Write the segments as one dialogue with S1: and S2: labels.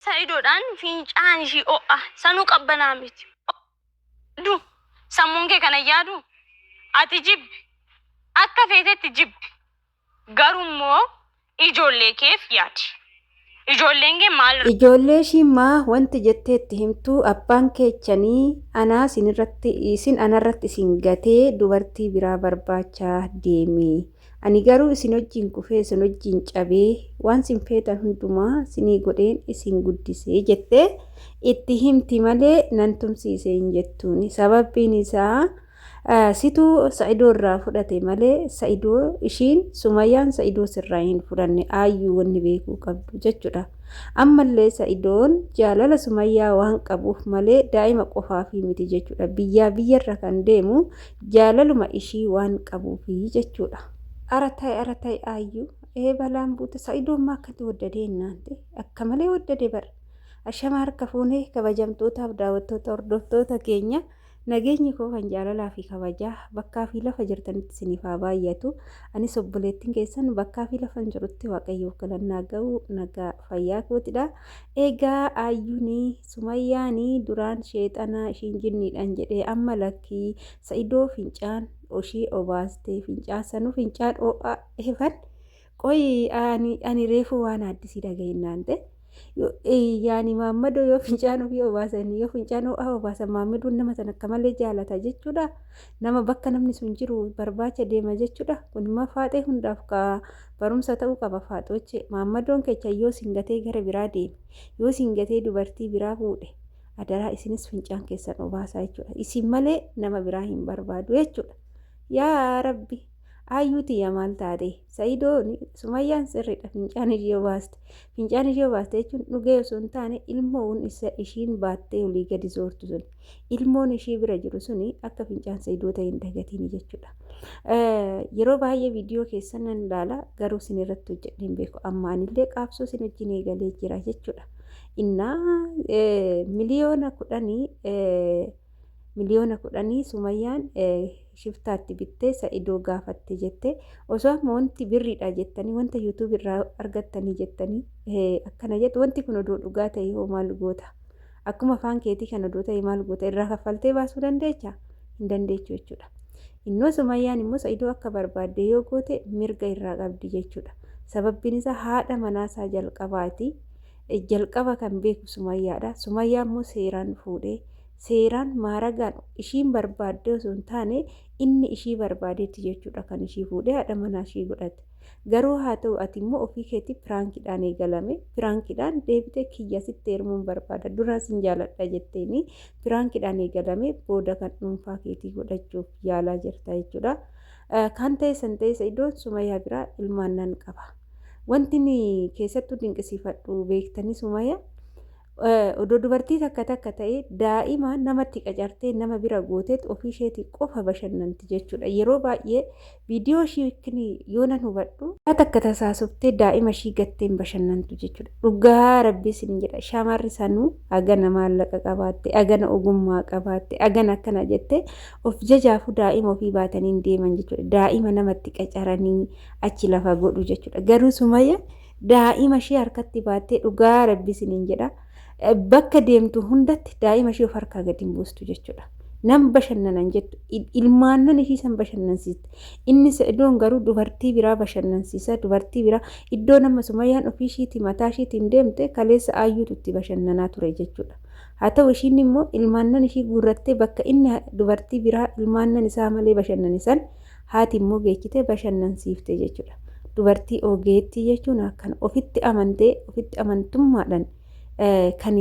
S1: Sa'idoodhaan fincaan ishii ho'a. Sanuu qabbanaa miti. Du. Sammuun kee kana hin yaadu? Ati jibbi. Akka feetetti jibbi. Garuu immoo ijoollee keef yaadi. Ijoolleen kee maal
S2: Ijoollee ishii maa wanti jettee itti himtu abbaan keechanii anaa isinirratti isin anarratti isin gatee dubartii biraa barbaacha deeme. Ani garuu isin wajjin kufee isin wajjin cabee waan sin feetan hundumaa sinii godheen isin guddise jettee itti himti malee nan tumsiise hin jettuuni. Sababbiin isaa situ Sa'idoo irraa fudhate malee Sa'idoo ishiin Sumayyaan Sa'idoo sirraa hin fudhanne aayyuu wanni beekuu qabdu jechuudha. Ammallee Sa'idoon jaalala Sumayyaa waan qabuuf malee daa'ima qofaafii miti jechuudha. Biyyaa biyyarra kan deemu jaalaluma ishii waan qabuufi jechuudha. Ara ta'i ara ta'i aayyuu ee balaan buute Sa'idoon maa akkatti waddadee hinnaante akka malee waddade bar. Ashama harka fuunee kabajamtootaaf daawwattoota hordoftoota keenya Nageenyi koo kan jaalalaa fi kabajaa bakkaa fi lafa jirtanitti isiniif haa baay'atu. Anis obboleettiin keessan bakkaa fi lafan jirutti Waaqayyoof galannaa ga'u nagaa fayyaa kootidha. Egaa Ayyuuni Sumayyaani duraan sheexanaa ishiin jinniidhaan jedhee amma lakkii Sa'idoo fincaan oshii obaastee fincaan sanuu fincaan oo'aa efan qoyi ani reefuu waan addisii dhaga'inaan ta'e. Yaani maammadoo yoo fincaan ofii obaasan yoo fincaan ho'aa obaasan maammadoon nama sana akka malee jaalata jechuudha. Nama bakka namni sun jiru barbaacha deema jechuudha. Kun immoo faaxee hundaaf ka barumsa ta'uu qaba faaxoochee. Maammadoon kecha yoo sin gatee gara biraa deeme yoo sin gatee dubartii biraa fuudhe adaraa isinis fincaan keessan obaasaa jechuudha. Isin malee nama biraa hin barbaadu jechuudha. Yaa Rabbi. Aayyuu tiyya maal taate? Sa'idoon Sumayyaan sirriidha fincaan ishii obaaste. Fincaan ishii obaaste jechuun dhugee osoo hin taane ilmoon isa ishiin baattee olii gadi zoortu sun ilmoon ishii bira jiru suni akka fincaan Sa'idoo ta'e hin dagatiini jechuudha. Yeroo baay'ee viidiyoo keessan nan ilaala garuu isin irratti hojjedhee hin beeku. Amma anillee qaabsoo isin wajjin eegalee jira jechuudha. Innaa 10,000,000 10,000,000 Sumayyaan shiftaatti bittee Sa'idoo gaafatte jette osoo amma wanti birriidha jettanii wanta YouTube irraa argattanii jettanii akkana jettu wanti kun odoo dhugaa ta'e hoo maal goota akkuma afaan keetii kan odoo ta'e maal goota irraa kaffaltee baasuu dandeecha hin dandeechu jechuudha. Innoo Sumayyaan immoo Sa'idoo akka barbaadde yoo goote mirga irraa qabdi jechuudha. Sababbiin isaa haadha manaasaa jalqabaati. Jalqaba kan beeku Sumayyaadha. Sumayyaa immoo seeraan fuudhee seeraan maaragaan ishiin barbaaddee osoo hin taane inni ishii barbaadeetti jechuudha kan ishii fuudhee haadha manaa ishii godhate. Garuu haa ta'u ati immoo ofii keetii piraankidhaan eegalame piraankidhaan deebitee kiyya sitti heerumuun barbaada duraa sin jaaladha jetteeni piraankidhaan eegalame booda kan dhuunfaa keetii godhachuuf yaalaa jirta jechuudha. Kan ta'e san ta'e Sa'idoon Sumayyaa biraa ilmaan nan qaba. Wanti ni keessattuu dinqisiifadhu beektanii Sumayyaa Odoo dubartii takka takka ta'ee daa'ima namatti qacartee nama bira gooteet ofii isheetii qofa bashannanti jechuudha. Yeroo baay'ee viidiyoo ishii yoo nan hubadhu takka tasaasuftee daa'ima ishii gatteen bashannantu jechuudha. Dhugaa rabbii isin jedha shamarri sanuu agana maallaqa qabaatte agana ogummaa qabaatte agana akkana jette of jajaafuu daa'ima ofii baatanii hin deeman jechuudha. Daa'ima namatti qacaranii achi lafa godhu jechuudha. Garuu Sumayya Daa'ima ishee harkatti baattee dhugaa rabbi isiniin jedha. Bakka deemtu hundatti daa'ima ishee of harkaa gadi hin buustu jechuudha. Nan bashannanan jettu ilmaannan ishii san bashannansiisti. Inni Sa'idoon garuu dubartii biraa bashannansiisa dubartii biraa iddoo nama Sumayyaan ofii ishiitii mataa ishiitiin deemte kaleessa Ayyuutu itti bashannanaa ture jechuudha. Haa ta'u ishiin immoo ilmaannan ishii guurrattee bakka inni dubartii biraa ilmaannan isaa malee bashannane san haati immoo geechitee bashannansiifte jechuudha. Dubartii ogeettii jechuun akkana ofitti amantee ofitti amantummaadhaan kan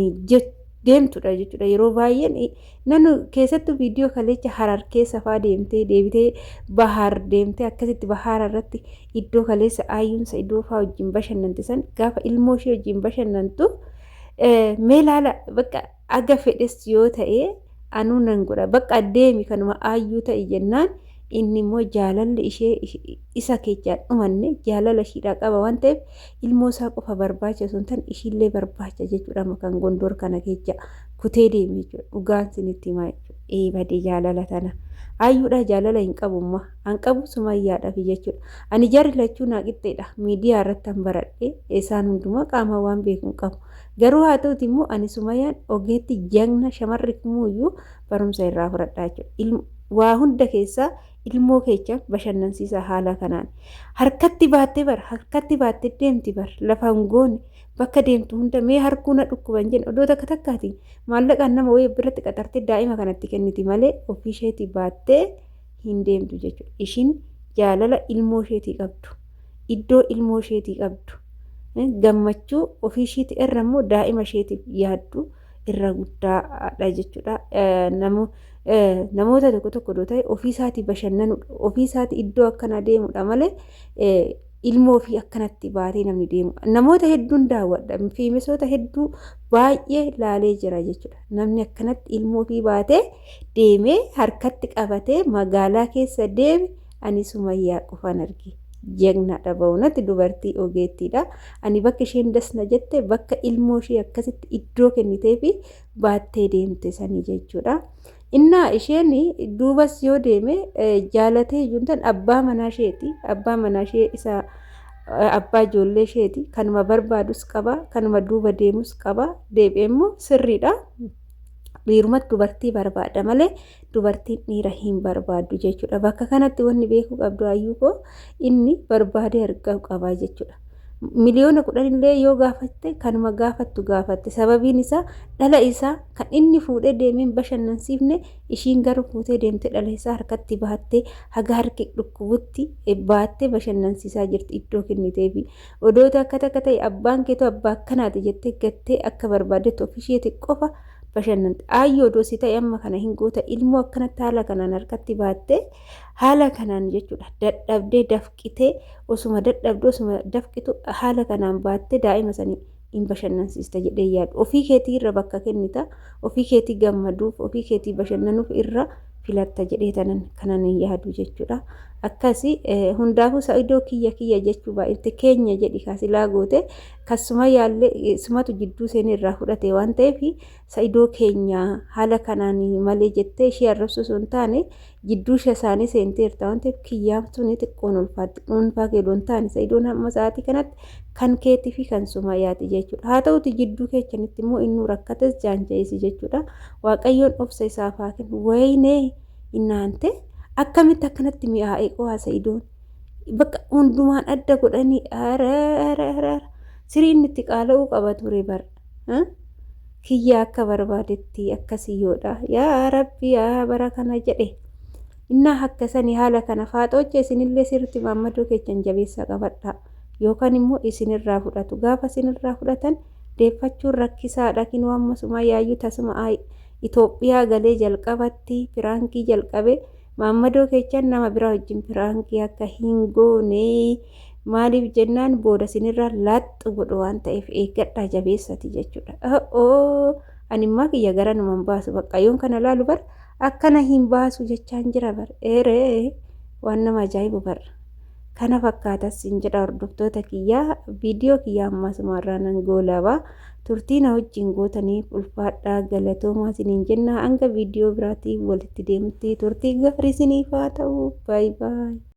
S2: deemtudha jechuudha. Yeroo baay'een nanu keessattuu viidiyoo kaleecha harar keessa fa'aa deemtee deebitee bahaar deemtee akkasitti bahaara irratti iddoo kaleessa ayyuun sa'idoo fa'aa wajjin bashannante san gaafa ilmoo ishee wajjin bashannantu mee laala bakka aga fedhes yoo ta'e anuu nan godha bakka deemi kanuma aayyuu ta'i jennaan Inni immoo jaalalli ishee isa keessaa dhumanne jaalala ishiidhaa qaba waan ta'eef ilmoo isaa qofa barbaacha osoo hin taane ishiillee barbaacha jechuudha. Amma kan Gondor kana keessa kutee deeme jechuudha. Dhugaan isinitti himaa jechuudha. Ee badee jaalala tana. Ayyuudhaa jaalala hin qabumma. An qabu Sumayyaadhaaf jechuudha. Ani jarri lachuu naa qixxeedha. Miidiyaa irratti an baradhe isaan hundumaa qaamaan waan beeku hin qabu. Garuu haa ta'uti immoo ani Sumayyaan ogeetti jagna shamarri kumuuyyuu barumsa irraa fudhadhaa jechuudha. Waa hunda keessaa ilmoo keecha bashannansiisaa haala kanaan. Harkatti baattee bar harkatti baattee deemti bar lafa hin goone bakka deemtu hunda mee harkuu na dhukkuba hin jenne odoo takka takkaati maallaqaan nama wayii biratti qaxartee daa'ima kanatti kenniti malee ofii isheetii baattee hin deemtu jechuudha. Ishiin jaalala ilmoo isheetii qabdu iddoo ilmoo isheetii qabdu gammachuu ofii isheetii irra immoo daa'ima isheetiif yaaddu irra guddaadha jechuudha. Namoota tokko tokko odoo ta'e ofii isaatii bashannanuudha ofii isaatii iddoo akkanaa deemudha malee ilmoo ofii akkanatti baatee namni deemu. Namoota hedduun daawwadha. Fiimisoota hedduu baay'ee laalee jira jechuudha. Namni akkanatti ilmoo ofii baatee deemee harkatti qabatee magaalaa keessa deeme ani Sumayyaa qofaan arge. Jagnaadha ba'uunatti dubartii ogeettiidha. Ani bakka isheen dasna jette bakka ilmoo ishee akkasitti iddoo kenniteefi baattee deemte sanii jechuudha. Innaa isheen duubas yoo deeme jaalatee iyyuu tan abbaa manaa isheeti. Abbaa manaa ishee isa abbaa ijoollee isheeti. Kanuma barbaadus qaba. Kanuma duuba deemus qaba. Deebi'ee immoo sirriidha. Dhiirumatti dubartii barbaada malee dubartiin dhiira hin barbaaddu jechuudha. Bakka kanatti wanni beekuu qabdu hayyuu koo inni barbaadee argau qaba jechuudha. 10,000,000 illee yoo gaafatte kanuma gaafattu gaafatte. Sababiin isaa dhala isaa kan inni fuudhee deemee hin bashannansiifne ishiin garuu fuutee deemtee dhala isaa harkatti baattee haga harki dhukkubutti baattee bashannansiisaa jirti iddoo kenniteefi. Odoo takka takka ta'e abbaan keetu abbaa akkanaati jettee gattee akka barbaaddetti ofisheeti qofa bashannanti. Aayyoo odoo si ta'e amma kana hin goota ilmoo akkanatti haala kanaan harkatti baattee haala kanaan jechuudha dadhabdee dafqitee osuma dadhabdu osuma dafqitu haala kanaan baattee daa'ima sanii hin bashannansiista jedhee yaadu. Ofii keetii irra bakka kennita, ofii keetii gammaduuf, ofii keetii bashannanuuf irra filatta jedhee tanan kanan yaadu jechuudha. Akkasi hundaafuu sa'idoo kiyya kiyya jechuu baay'ifte keenya jedhi kaasilaa goote kasuma yaallee sumatu jidduu seenee irraa fudhate waan ta'eef sa'idoo keenya haala kanaan malee jettee ishee arrabsuu osoo hin taane jidduu ishee isaanii seenteerta waan ta'eef kiyyaan suni xiqqoon ulfaatti dhuunfaa kee osoo hin taane sa'idoon hamma sa'aatii kanatti kan keetii fi kan sumayyaati jechuudha. Haa ta'uti jidduu keechanitti immoo innuu rakkates jaanja'isi jechuudha. Waaqayyoon obsa isaaf haa kennu. Wayinee innaante akkamitti akkanatti mi'aa'ee qo'aa sa'idoon. Bakka hundumaan adda godhanii ara ara ara sirii inni itti qaala'uu qaba ture bar. Kiyya akka barbaadetti akkasii yoodha. Yaa Rabbi yaa bara kana jedhe. Innaa akka sani haala kana faaxoocha isinillee sirriitti maammadoo keechan jabeessaa qabadhaa. Yookaan immoo isinirraa fudhatu. Gaafa isinirraa fudhatan deeffachuun rakkisaadha. Kinoo amma Sumayyaayyuu tasuma Itoophiyaa galee jalqabatti piraankii jalqabe maammadoo keechan nama biraa wajjin piraankii akka hin goone maaliif jennaan booda isinirraa laaxxu godhu waan ta'eef eeggadhaa jabeessati jechuudha. Oo animmaa kiyya gara numan baasu bakka yoon kana laalu bar akkana hin baasu jechaan jira bar eeree waan nama ajaa'ibu bar. Kana fakkaata sin jedha hordoftoota kiyyaa viidiyoo kiyya ammaa sumarraa nan goolaba. Turtii na wajjin gootaniif ulfaadhaa galatoomaa isiniin jenna hanga viidiyoo biraatiin walitti deemutti turtii gaarii isiniif haa ta'u. Baay baay.